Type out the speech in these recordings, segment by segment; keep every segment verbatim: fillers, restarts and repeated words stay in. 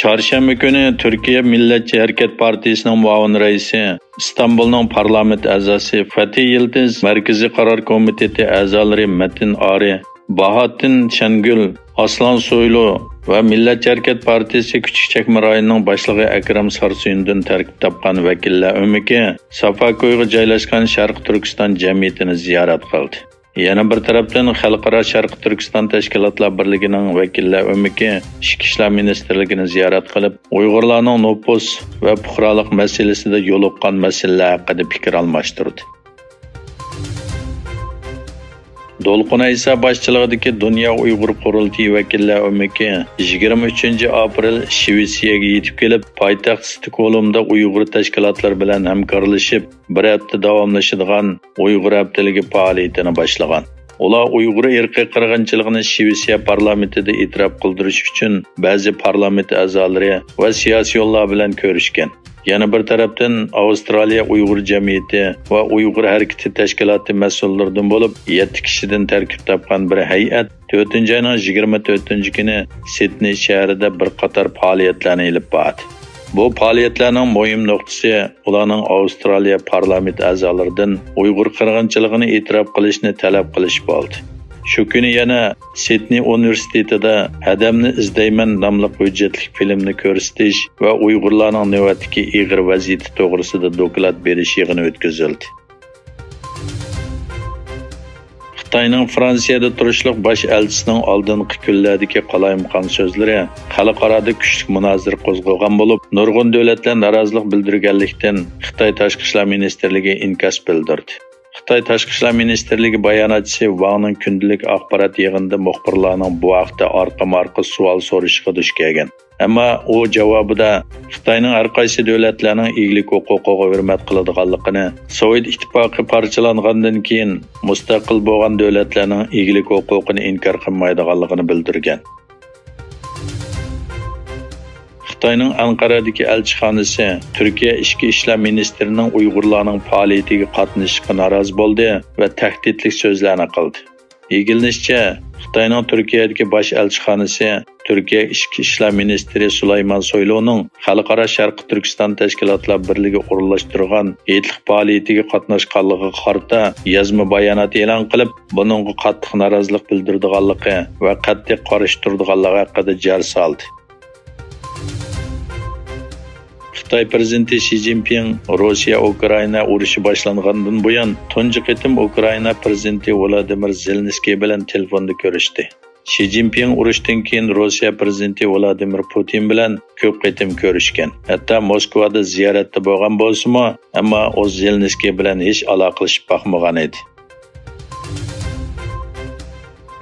چارشەنبە كۈنى تۈركىيە مىللەتچى ھەرىكەت پارتىيىسىنىڭ مۇئاۋىن رەئىسى، ئىستانبۇلنىڭ پارلامېنت ئەزاسى فەتھى يىلدىز، مەركىزىي قارار كومىتېتى ئەزالىرى مەتىن ئارى، باھاتىن شەنگۈل، ئاسلان سويلۇ ۋە مىللەتچى ھەرىكەت پارتىيىسى كۈچۈك چەكمە رايونىنىڭ باشلىقى ئەكرەم سارسۇيىندىن تەركىب تاپقان ۋەكىللەر ئۆمىكى سافاكويغا جايلاشقان شەرقىي تۈركىستان جەمئىيىتىنى زىيارەت قىلدى. يەنە بىر تەرەپتىن، خەلقئارا شەرقىي تۈركىستان تەشكىلاتلار بىرلىكىنىڭ ۋەكىللەر ئۆمىكى ئىچكى ئىشلار مىنىستىرلىكىنى زىيارەت قىلىپ، ئۇيغۇرلارنىڭ نوپۇس ۋە پۇقرالىق مەسىلىسىدە يولۇققان مەسىلىلەر ھەققىدە پىكىر ئالماشتۇردى. دولقۇن ئەيسا باشچىلىقىدىكى دۇنيا ئۇيغۇر قۇرۇلتىيى ۋەكىللەر ئۆمىكى يىگىرمە ئۈچىنچى ئاپرېل شىۋېتسىيەگە يېتىپ كېلىپ، پايتەخت ستوكھولمدا ئۇيغۇر تەشكىلاتلىرى بىلەن ھەمكارلىشىپ، بىر ھەپتە داۋاملىشىدىغان ئۇيغۇر ھەپتىلىكى پائالىيىتىنى باشلىغان. ئۇلار ئۇيغۇر ئىرقىي قىرغىنچىلىقىنى شىۋېتسىيە پارلامېنتىدا ئېتىراپ قىلدۇرۇش ئۈچۈن بەزى پارلامېنت ئەزالىرى ۋە سىياسىيونلار بىلەن كۆرۈشكەن. يەنە بىر تەرەپتىن، ئاۋسترالىيە ئۇيغۇر جەمئىيىتى ۋە ئۇيغۇر ھەرىكىتى تەشكىلاتى مەسئۇللىرىدىن بولۇپ يەتتە كىشىدىن تەركىب تاپقان بىر ھەيئەت تۆتىنچى ئاينىڭ يىگىرمە تۆتىنچى كۈنى سىدنېي شەھىرىدە بىر قاتار پائالىيەتلەرنى ئېلىپ باردى. بۇ پائالىيەتلەرنىڭ مۇھىم نۇقتىسى ئۇلارنىڭ ئاۋسترالىيە پارلامېنت ئەزالىرىدىن ئۇيغۇر قىرغىنچىلىقىنى ئېتىراپ قىلىشنى تەلەپ قىلىشى بولدى. شۇ كۈنى يەنە سىدنېي ئۇنىۋېرسىتېتىدا ھەدەمنى ئىزدەيمەن ناملىق ھۆججەتلىك فىلىمنى كۆرسىتىش ۋە ئۇيغۇرلارنىڭ نۆۋەتتىكى ئېغىر ۋەزىيىتى توغرىسىدا دوكلات بېرىش يىغىنى ئۆتكۈزۈلدى. خىتاينىڭ فرانسىيەدە تۇرۇشلۇق باش ئەلچىسىنىڭ ئالدىنقى كۈنلەردىكى قالايمىقان سۆزلىرى خەلقئارادا كۈچلۈك مۇنازىرە قوزغىغان بولۇپ، نۇرغۇن دۆلەتلەر نارازىلىق بىلدۈرگەنلىكتىن، خىتاي تاشقى ئىشلار مىنىستىرلىكى ئىنكاس بىلدۈردى. خىتاي تاشقى ئىشلار مىنىستىرلىكى باياناتچىسى ۋاڭنىڭ كۈندىلىك ئاخبارات يىغىنىدا مۇخبىرلارنىڭ بۇ ھەقتە ئارقىمۇ-ئارقا سوئال سورىشىغا دۇچ كەلگەن. ئەمما ئۇ جاۋابىدا خىتاينىڭ ھەر قايسى دۆلەتلەرنىڭ ئىگىلىك ھوقۇقىغا ھۆرمەت قىلىدىغانلىقىنى، سوۋېت ئىتتىپاقى پارچىلانغاندىن كېيىن مۇستەقىل بولغان دۆلەتلەرنىڭ ئىگىلىك ھوقۇقىنى ئىنكار قىلمايدىغانلىقىنى بىلدۈرگەن. خىتاينىڭ ئەنقەرەدىكى ئەلچىخانىسى تۈركىيە ئىچكى ئىشلار مىنىستىرىنىڭ ئۇيغۇرلارنىڭ پائالىيىتىگە قاتنىشىشىغا نارازى بولدى ۋە تەھدىتلىك سۆزلەرنى قىلدى. ئىگىلىنىشىچە، خىتاينىڭ تۈركىيەدىكى باش ئەلچىخانىسى تۈركىيە ئىچكى ئىشلار مىنىستىرى سۇلايمان سويلۇنىڭ خەلقئارا شەرقىي تۈركىستان تەشكىلاتلار بىرلىكى ئورۇنلاشتۇرغان ھېيتلىق پائالىيىتىگە قاتناشقانلىقىغا قارىتا يازما بايانات ئېلان قىلىپ، بۇنىڭغا قاتتىق نارازىلىق بىلدۈرىدىغانلىقى ۋە قەتئىي قارشى تۇرىدىغانلىقى ھەققىدە جار سالدى. خىتاي پىرېزىدېنتى شى جىنپىڭ روسىيە ئۇكرائىنا ئۇرۇشى باشلانغاندىن بۇيان تۇنجى قېتىم ئۇكرائىنا پىرېزىدېنتى ۋولودىمىر زېلېنسكىي بىلەن تېلېفوندا كۆرۈشتى. شى جىنپىڭ ئۇرۇشتىن كېيىن روسىيە پىرېزىدېنتى ۋلادىمىر پۇتىن بىلەن كۆپ قېتىم كۆرۈشكەن. ھەتتا موسكۋادا زىيارەتتە بولغان بولسىمۇ، ئەمما ئۇ زېلېنسكىي بىلەن ھېچ ئالاقىلىشىپ باقمىغان ئىدى.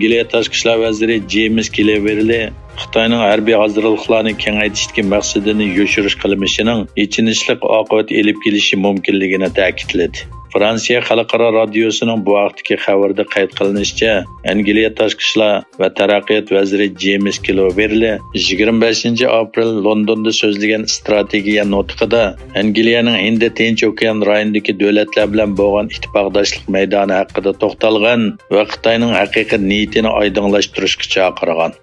ئەنگلىيە تاشقى ئىشلار ۋەزىرى جېيمىس كلېۋېرلى خىتاينىڭ ھەربىي ھازىرلىقلارنى كېڭەيتىشتىكى مەقسىتىنى يوشۇرۇش قىلمىشىنىڭ ئېچىنىشلىق ئاقىۋەت ئېلىپ كېلىشى مۇمكىنلىكىنى تەكىتلىدى. فرانسىيە خەلقئارا رادىيوسىنىڭ بۇ ھەقتىكى خەۋىرىدە قەيت قىلىنىشىچە، ئەنگلىيە تاشقى ئىشلار ۋە تەرەققىيات ۋەزىرى جېيمىس كلوۋېرلى يىگىرمە بەشىنچى ئاپرېل لوندوندا سۆزلىگەن ئىستراتېگىيە نۇتقىدا ئەنگلىيەنىڭ ھىندى تىنچ ئوكيان رايونىدىكى دۆلەتلەر بىلەن بولغان ئىتتىپاقداشلىق مەيدانى ھەققىدە توختالغان ۋە خىتاينىڭ ھەقىقىي نىيىتىنى ئايدىڭلاشتۇرۇشقا چاقىرغان.